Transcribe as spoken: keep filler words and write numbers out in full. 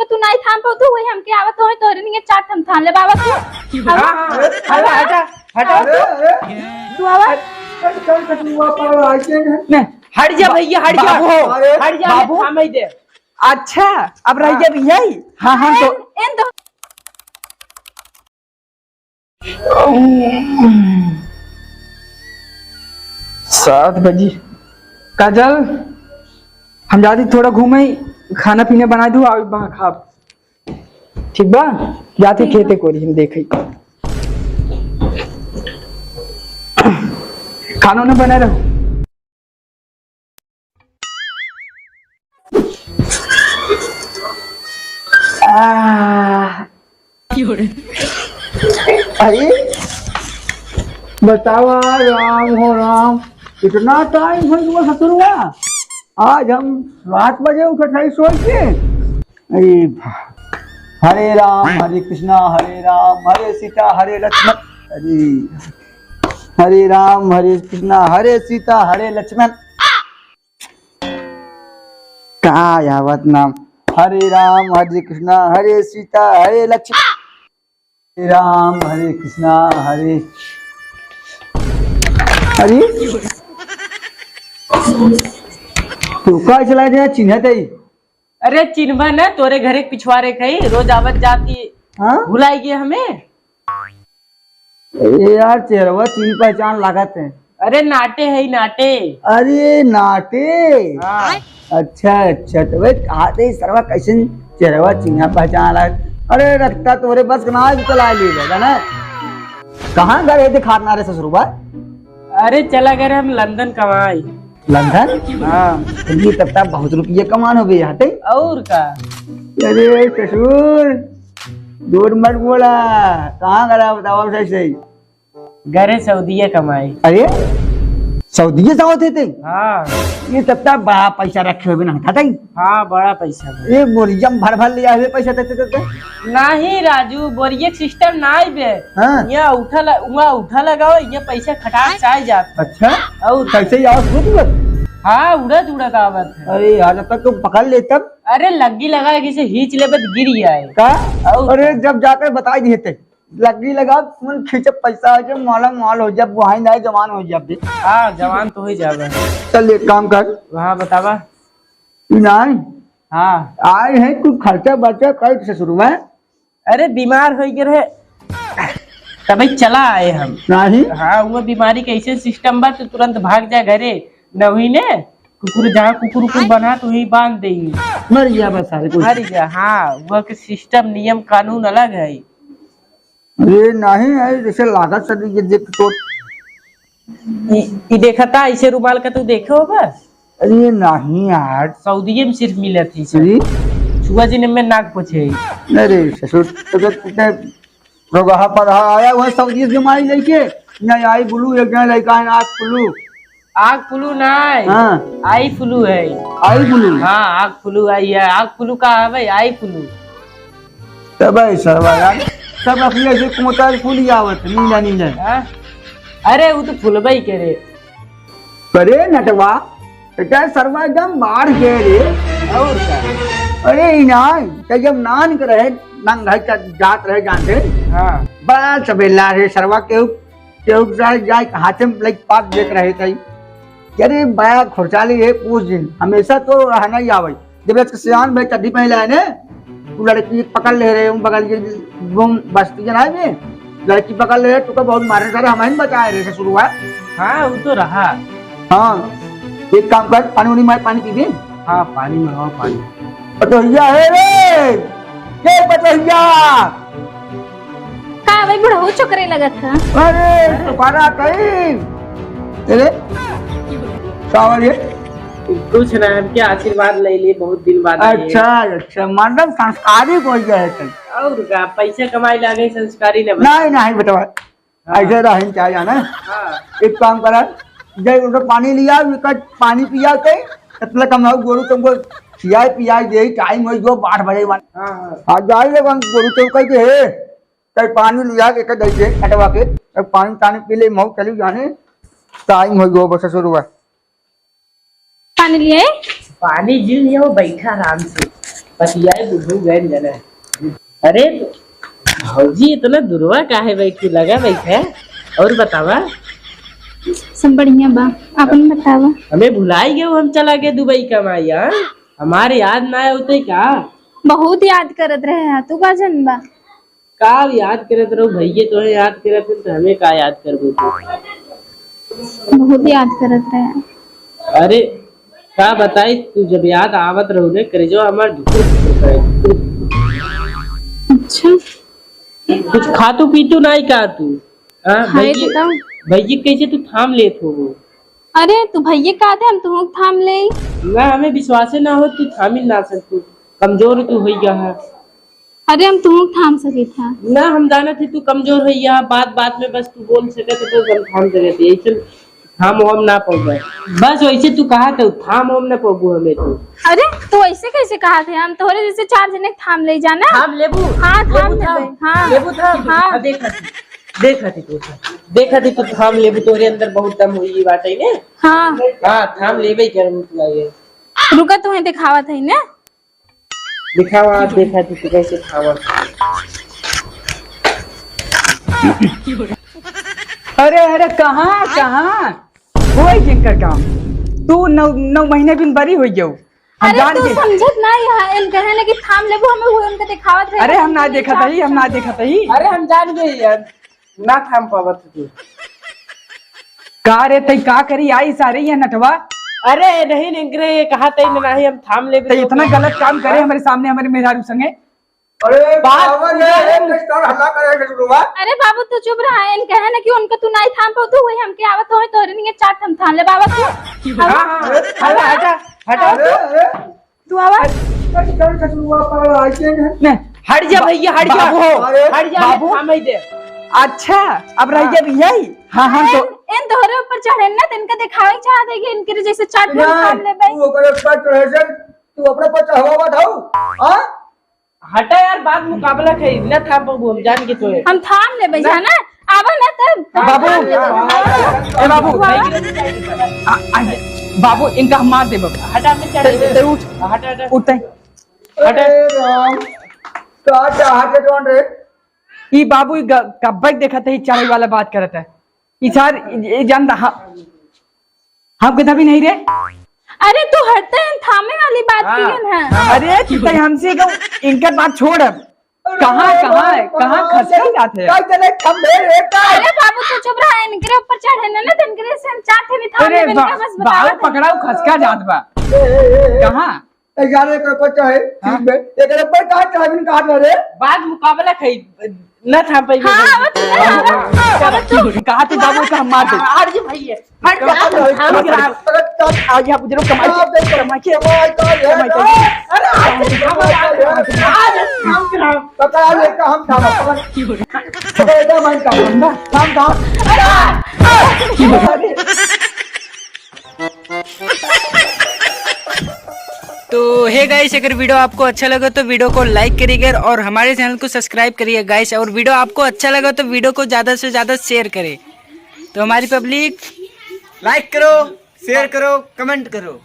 तो तू नाहीं थाम पाऊ, तू वही हमके आवत होई, तोरे निये चार ठन थाम ले बाबा तू। हाँ, हाँ, हाँ, हटा, हटा, हटा। अरे, अरे। तू आवा। अरे, चल, चल, चल, तू वापस आ, आइए ना। नहीं, हट जा भैया, हट जा। बाबू हो। अरे, हट जा, बाबू। थामे दे। अच्छा, अब रह गया भैया ही। हाँ, हाँ, तो एन, एन तो सात बजी। काजल, हम जाती थोड़ा घूमे, खाना पीना बना दू, आवे बा खाब। ठीक बा, जाती खेते कोरी हम देखे। खाना उना बना रहो। आह। अरे, बतावा राम हो राम, इतना टाइम हो गया ससुरवा? आज हम सात बजे उठत हई सोइ के। अरे भा-, हरे राम, हरे कृष्णा, हरे राम, हरे सीता, हरे लक्ष्मण। अरे, हरे राम, हरे कृष्णा, हरे सीता, हरे लक्ष्मण। का आवत नाम? हरे राम, हरे कृष्णा, हरे सीता, हरे लक्ष्मण। हरे राम, हरे कृष्णा, हरे, अरे, तू का चला दे, चिन्हत है? अरे चिन्हबा न, तोरे घरे पिछवारे खई, रोज आवत जाती। हाँ? भुलाई गए हमें? ए यार, चेहरवा चिन्ह पहचान लागत है। अरे नाटे है, नाटे। अरे नाटे। हाँ। अच्छा, अच्छा, तो वे कहा थे सरवा कैसन चेहरवा चिन्ह पहचान लागत। अरे रखता तोरे बस के ना चला ले ना। कहाँ गए थे खाना रे ससुरबा? अरे चला गए हम लंदन कमाई। लंदन? हाँ। ये तब तक बहुत रुपये कमान हो गए हटे। और का? अरे ससुर, झूठ मत बोला, कहाँ गया बताओ सही सही। गए सऊदिया कमाई। अरे सऊदिया जावत है ते? हाँ। ये तब तक बड़ा पैसा रखे हुए ना हटा। हाँ, बड़ा पैसा बा। ये बोरिया में भर भर लिया हुए पैसा देते देते। नहीं राजू, बोरिया के सिस्टम ना आइबे। हाँ। ये उठा ल-, वहाँ उठा लगाओ, ये पैसा खटाक चाहे जात। अच्छा। और कैसे ही आवत खुद में? हाँ, उड़त उड़त आवत है। अरे यार, जब तक तुम पकड़ ले तब। अरे लग्गी लगा के इसे खींच लेबे तो गिर ही आए। का? और अरे जब जाकर बताई दिए थे, लग्गी लगा, तुम खींचे पैसा आ जाए, माला माल हो जाए, बुहाई ना जवान हो जाए। हाँ, जवान तो हो ही जावे। चल एक काम कर। हाँ, बतावा। ई नाई? हाँ। आए हैं, कुछ खर्चा बर्चा कर ससुरवा। अरे, बीमार होइ गए रहे, तबे चला आए हम। नहीं? हाँ, वो बीमारी के ऐसे सिस्टम बा, तू तुरंत भाग जा घरे, नहीं ने कुकुर, जहाँ कुकुर उकुर बना, तो वहीं बांध दे। मर गया बस सारे कुछ। मर गया, हाँ, वो के सिस्टम, नियम, कानून अलग है। ये नहीं है, जैसे लागत से ये देख तो। ई, ई देखता, ऐसे रुमाल का तू देखे हो बस? अरे नहीं यार। सऊदीये में सिर्फ मिलत ही सब। जी? छुआ जी ने में नाक पोछे। अरे ससुर, तो जब इतने रोगहा पगहा आया हुआ सऊदी से माई लेके, नहीं आई ब्लू, एक जन लड़का है आग ब्लू। आग ब्लू ना है। हाँ। आई फ्लू है। आई फ्लू? हाँ, आग फ्लू आई है। आग फ्लू का है भाई? आई फ्लू। तब ऐसा बा यार, सब अपने ऐसे कोमल फूल ही आवत, नीला नीला। हाँ? अरे, वो तो फुलबई करे। अरे नटवा, बेटा सरवा एकदम बाढ़ गए रे। और का? अरे इनाय, तो जब नान के रहे, नंग है, जात रहे जानते। हाँ। बड़ा सवेला रे सरवा, केहू, केहू के साथ जाए, हाथे में लाइक पाक देख रहे थे। अरे बड़ा खुरचाली है, पूछ दिन, हमेशा तो रहना ही आवे। जब एक सियान भाई चड्डी पहले आए ने, वो लड़की पकड़ ले रहे, उन बगल के, वो बस्ती के ना में, लड़की पकड़ ले रहे, तो बहुत मारे सारे हमारे बचाए रहे ससुरवा। हाँ, वो तो रहा। हाँ, एक काम कर, पानी उनी मार, पानी पी दे। हाँ, पानी मंगाओ, पानी। पतोहिया है रे, के पतोहिया? का भाई बुढ़ऊ चोकरे लगत है? अरे, तुम्हारा कहीं। अरे, का हो रे? कुछ ना, हमके आशीर्वाद ले लिए, बहुत दिन बाद आए। अच्छा, अच्छा, मतलब संस्कारी कोई है तुम। और का, पैसा कमाई लागे, संस्कारी ना बने। नहीं, नहीं, बेटा, हाँ। ऐसे रहन चाहे जाना। हाँ। एक काम करा, जय उधर पानी लिया, विकट पानी पिया के, इतना कम हो, गोरू तुमको खियाए पियाए दे, टाइम हो जो आठ बजे वाला। हाँ, हाँ। हाँ, जाए ले, हम गोरू तुमको कह के, हे, कहीं पानी लिया के, के दे दे, कटवा के, अब पानी तानी पी ले, मऊ चली जाने, टाइम हो गयो, बस शुरू हुआ। पानी लिए? पानी जिन लिया, वो बैठा आराम से। पतियाए बुढ़ऊ गए जने। अरे भौजी, इतना दुरवा काहे बैठी लगा बैठे? और बतावा। सब बढ़िया बा, अपन बतावा। हमें भुलाई गए, हम चला गए दुबई कमाई, हाँ? हमारे याद ना आवते का? बहुत याद करत रहे हैं, तू का जनबा? का याद करत रहो, भैये तोहे याद करत हैं, तो हमें का याद करबो तू? बहुत याद करत रहे। अरे का बताई, तू जब याद आवत रहो ने, करेजवा हमार ढुकुर ढुकुर करे। अच्छा। कुछ खातू पीतू नाई का तू? हाँ, खाए भैये, तो का? भैये कैसे तू थाम लेत हो? अरे तू भैये का दे, हम तुहूँ थाम ले। ना, हमें विश्वासे ना हो, तू थामी ना सकतू, कमजोर तू होई गया है। अरे हम तुहूँ थाम सकित है। ना, हम जानत ही तू कमजोर है, यह बात बात में बस तू बोल सकत है, बस हम थाम सकत है, ऐसे थाम वाम ना पाऊंगा। बस वैसे तू कहा तो थाम वाम ना पाबू हमें तू। अरे तू ऐसे कैसे कहा थे, हम तोहरे जैसे चार जने थाम ले जाना। थाम लेबू? हाँ, थाम लेबू लेबे, थाम? हाँ। लेबू थाम? हाँ। हाँ, देखा थी, देखा थी तू, देखा थी तू थाम लेबू, तोहरे अंदर बहुत दम हुई बात है ने। हाँ। हाँ, थाम लेबे कर हम तू आगे। रुका, तुम्हें दिखावा था ने। दिखावा, देखा थी तू कैसे खावा। अरे, अरे, कहाँ, कहाँ होई जिनकर काम? तू नौ, नौ महीने बिन बरी होई गयो। हम अरे, जान तू के समझत ना यहाँ, इन कहे ना कि थाम लेबू, हमें वो उनका दिखावत रहे। अरे, हम ना देखत हई, हम ना देखत हई। अरे, हम जान गए यार। ना थाम पावत तू। का रे, तई का करी आई सारे ये नटवा? अरे नहीं, नहीं रे, कहा तई में नाही, हम थाम लेबे तई तो इतना गलत काम करे हमरे सामने, हमरे मेहरारू संगे। अरे बात बाबा ने एक स्टार हल्ला करे के शुरू हुआ। अरे बाबू, तू चुप रहा, इन कहे ना कि उनका तू नाही थाम पावत, वही हमके आवत होई, तोहरे निये चार थाम थाम ले बाबा तू। हाँ, हाँ, हटा, हटा, हटा। अरे, अरे। तू आवा। नहीं, हट जा भैया, हट जा। बाबू हो। हट जा, बाबू। हमें थामे दे। अच्छा, अब रह गया भैया ही। हाँ, हाँ, तो इन, इन तोहरे ऊपर चढ़े ना, तो इनका दिखावे चाहत है कि इनके जैसे चार ठो नहीं, थाम लेबे। तू ओकरे ऊपर चढ़े से, तू अपने पर चढ़वा बताऊ। हाँ? हटा यार, बाद मुकाबला है, ना थाम पाबू, हम जान के तो है। हम थाम लेबे, जाना? आवा ना तब। बाबू, ए बाबू। आ, आ, बाबू, इनका हम मार देबे। हटा, मैं चढ़ ते, ते उठ। हटा, हटा। उठ ते। हटा। अरे राम, का चाहत है जौन रे? ई बाबू, ई ग-, कब्बे देखत है, ई चढ़े वाला बात करत है। ई सार, ई, ई जानता, हाँ। हम कहता भी नहीं रे। अरे तू हटते हैं, थामे वाली बात हाँ। की है ना। अरे तू तो हमसे कहू, इनकर बात छोड़ अब। कहाँ, कहाँ है? कहाँ खसकल जात है? का करे खंभे रे का? अरे बाबू तू चुप रहा, इनके ऊपर चढ़े ना, ना तो इनके से हम चार थे नहीं थामे अरे इनका बा-, बस बाबू बतावा था। पकड़ाऊ खसका जात बा। ए, ए, ए, ए। कहाँ? ए, यार, एक रुपया चाहे, हाँ? ठीक बे। एक रुपया कहाँ चाहे, बिन कहा था रे? बाद मुकाबला खाई, ना थाम पाई हाँ, बे। अब तू, अब तू। कहा तू बाबू का हम मार दे। हाँ, हट जा भैया, हट जा, कहाँ हम, हम, हम, अरे, चल। आज यहाँ बुजुर्ग कमाई के, हाँ, देख, कमाई के, कमाई का है, कमाई के। अरे, आज हम, हम, हम, हम, हम, पकड़ा ले, हम थामा, पकड़। पकड़, एकदम हम थामा, थाम, थाम। अरे! तो हे गाइस, अगर वीडियो आपको अच्छा लगे तो वीडियो को लाइक करिएगा और हमारे चैनल को सब्सक्राइब करिए गाइस। और वीडियो आपको अच्छा लगा तो वीडियो को ज़्यादा से ज़्यादा शेयर करें। तो हमारी पब्लिक, लाइक करो, शेयर करो, कमेंट करो।